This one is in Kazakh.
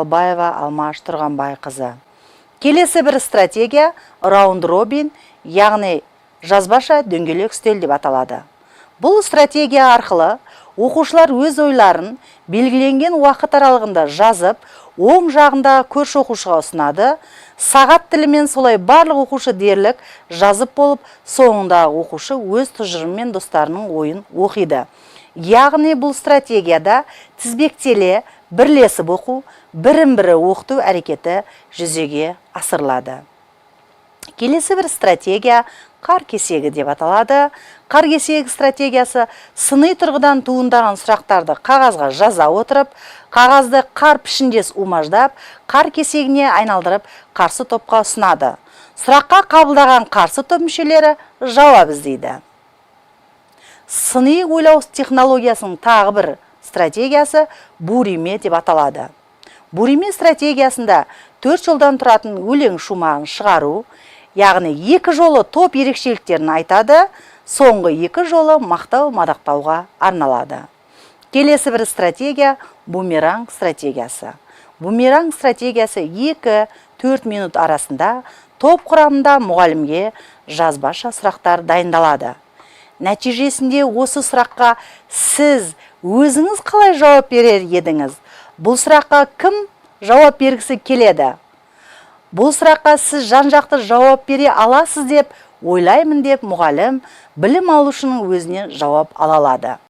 Албаева Алмаш Тұрғанбайқызы. Келесі бір стратегия раунд робин, яғни жазбаша дөңгелек үстел деп аталады. Бұл стратегия арқылы оқушылар өз ойларын белгіленген уақыт аралығында жазып, оң жағында көрші оқушыға ұсынады. Сағат тілімен солай барлық оқушы дерлік жазып болып, соңындағы оқушы өз тұжырымы мен достарының ойын оқиды. Яғни бұл стратегияда тізбектеле бірлесіп оқу, бірін-бірі оқыту әрекеті жүзеге асырылады. Келесі бір стратегия қар кесегі деп аталады. Қар кесегі стратегиясы сыни тұрғыдан туындаған сұрақтарды қағазға жаза отырып, қағазды қар пішіндес умаждап, қар кесегіне айналдырып, қарсы топқа ұсынады. Сұраққа қабылдаған қарсы топ мүшелері жауап іздейді. Сыни ойлау технологиясының тағы бір стратегиясы буриме деп аталады. Буриме стратегиясында төрт жолдан тұратын өлең шумағын шығару, яғни екі жолы топ ерекшеліктерін айтады, соңғы екі жолы мақтау мадақтауға арналады. Келесі бір стратегия бумеранг стратегиясы. Бумеранг стратегиясы 2-4 минут арасында топ құрамында мұғалімге жазбаша сұрақтар дайындалады. Нәтижесінде осы сұраққа сіз өзіңіз қалай жауап берер едіңіз? Бұл сұраққа кім жауап бергісі келеді? Бұл сұраққа сіз жан-жақты жауап бере аласыз деп ойлаймын деп мұғалім білім алушының өзінен жауап ала алады.